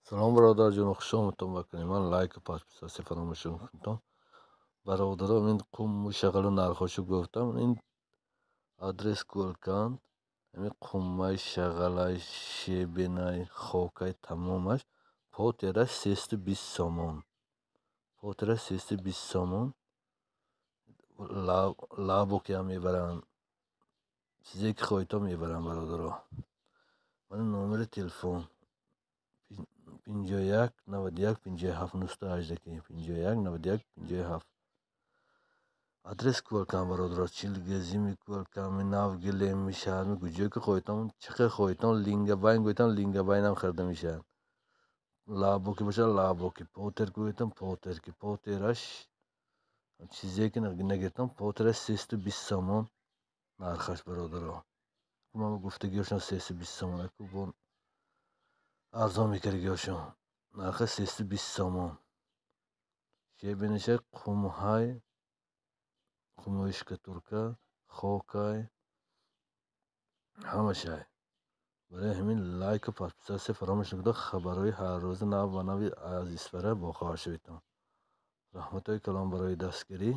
Салом, бародарҷон, хуш омадтон ба канали ман. Лайку подписаться фаромӯш накунтон. Бародаро, ин қуму шағалу нархошо гуфтам. Ин адрес Кӯлканд. Ҳамин қуммай, шағалай, щебень ай, хокай, тамомаш потераш 320 сомон. Потераш 320 сомон. Лабокиам мебаранд. Чизе ки хоҳитон, мебаранд, бародаро. Мана номери телефон: 51 91 57 918, 51 91 57. Адрес Кӯлканд, бародаро. Чилгазими Кӯлканд, Навгилем мешавад, куҷое ки хоҳитон, чӣ хел хоҳитон. Лингабайн гӯйтон, лингабайнам харида мешавад. Лабоки бошад, лабоки, потер гӯйтон, потерки, потераш чизе ки нагиртон, потераш 320 сомон нархаш, бародаро. Ман гуфтагиҳошон 320 сомон, бо арзон мекардагиҳошон. Нархаш 320 сомон. Щебень аша, қумҳай, қумҳои штукатурка, хокай, ҳамашай. Барои ҳамин лайку подписаться фаромӯш накунед. Хабарҳои ҳаррӯза нав ба нави аз Исфара бохабар шаведтон. Раҳматҳои калон барои дастгирӣ,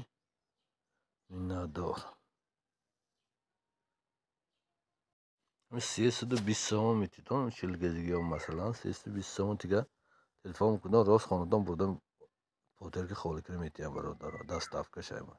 миннатдор. 320 сомон метитон чилгазигиҳо, масалан, 320 сомон. Тига телефон мекунам, рост хонатон бурда, потерки холӣ кара метиҳам, бародаро. Доставка шайма.